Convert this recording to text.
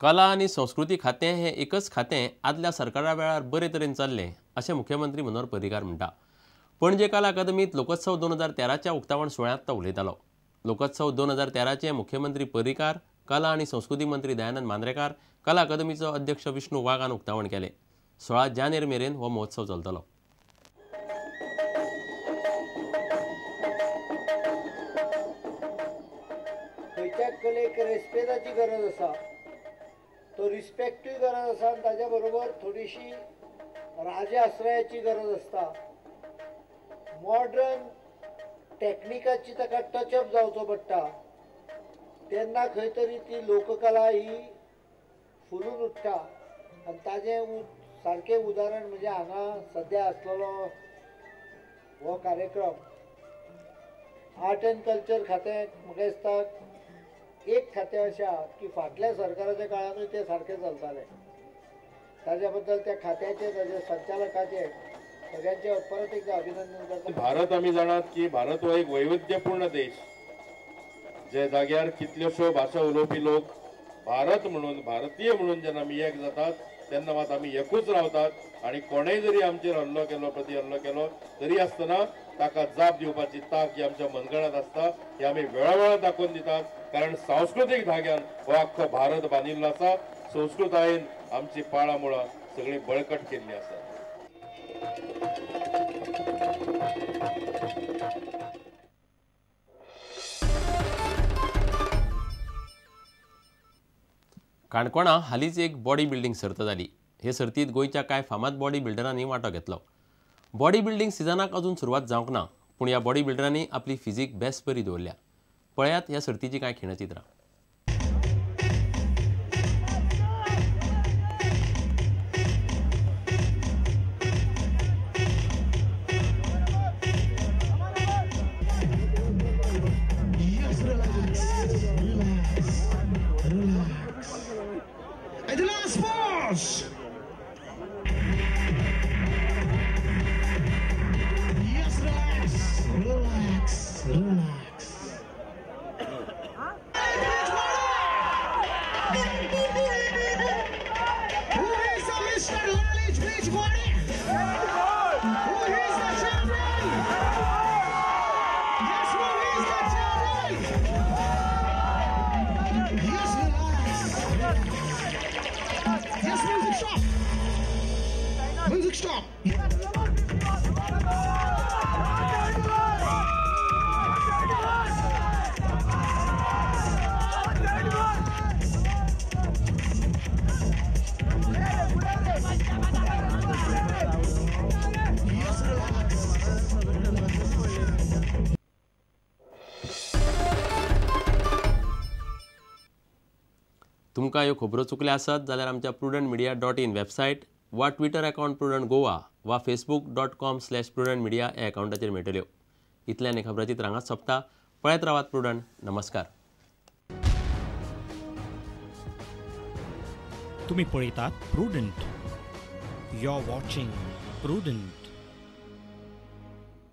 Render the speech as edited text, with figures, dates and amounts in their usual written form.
कला आनी संस्कृती खातें हें एकच खातें आदल्या सरकारा वेळार बरे तरेन चल्लें अशें मुख्यमंत्री मनोहर पर्रीकार म्हणटा. पणजे कला अकादमींत लोकोत्सव 2013च्या उक्तावण सुवाळ्यांत तो उलयतालो. लोकोत्सव 2013चे मुख्यमंत्री पर्रीकार, कला आनी संस्कृती मंत्री दयानंद मांद्रेकार, कला अकादमीचो अध्यक्ष विष्णू वाघान उक्तावण केलें. 16 जानेर मेरेन हो महोत्सव चलतलो. खंयच्या कलेक रेस्पेदाची गरज आसा, तो रिस्पेक्टूय गरज आसा आनी ताज्या बरोबर थोडीशी राजाश्रयाची गरज आसता. मॉडर्न टॅक्निकाची ताका टचअप जावचो पडटा, तेन्ना खंय तरी ती लोककला ही फुलून उठ्ठा. आनी ताजें सारकें उदाहरण म्हणजे हांगा सद्या आसलेलो हो कार्यक्रम. आर्ट एंड कल्चर खातें म्हाका दिसता एक खातें अशें आहा की फाटल्या सरकाराच्या काळानूय तें सारकें चलतालें. ताज्या बद्दल त्या खात्याचें, ताज्या संचालकाचें सगळ्यांचें परत एकदा अभिनंदन करता. भारत आमी जाणात की भारत हो एक वैविध्यपूर्ण देश, जे जाग्यार कितल्योश्यो भाशा उलोवपी लोक भारत म्हणून, भारतीय म्हणून जेन्ना आमी एक जातात तेन्ना मात आमी एकूच रावतात आनी कोणेय जरी आमचेर हल्लो केलो, प्रती हल्लो केलो तरी आसतना ताका जाप दिवपाची तांक ही आमच्या मनगणांत आसता, ही आमी वेळावेळार दाखोवन दितात. कारण सांस्कृतीक धाग्यान हो आख्खो भारत बांदिल्लो आसा. संस्कृतायेन आमची पाळां मुळां सगळीं बळकट केल्लीं आसात. काणकोणा हालींच एक बॉडी बिल्डींग सर्त जाली. हे सर्तींत गोंयच्या कांय फामाद बॉडी बिल्डरांनी वांटो घेतलो. बॉडी बिल्डींग सिजनाक अजून सुरवात जावंक ना, पूण ह्या बॉडी बिल्डरांनी आपली फिजीक बेस बरी दवरल्या. पळयात ह्या सर्तीची कांय खिणचित्रां. तुमकां ह्यो खबरो चुकल्या आसत जाल्यार आमच्या prudentmedia.in website वा ट्विटर अकावंट प्रुडंट गोवा वा facebook.com/prudentmedia ह्या अकावंटाचेर मेळटल्यो. इतल्यान खबराची हांगाच सोंपता. पळयत रावात प्रुडंट. नमस्कार. तुमी पळयतात Prudent. You are watching Prudent.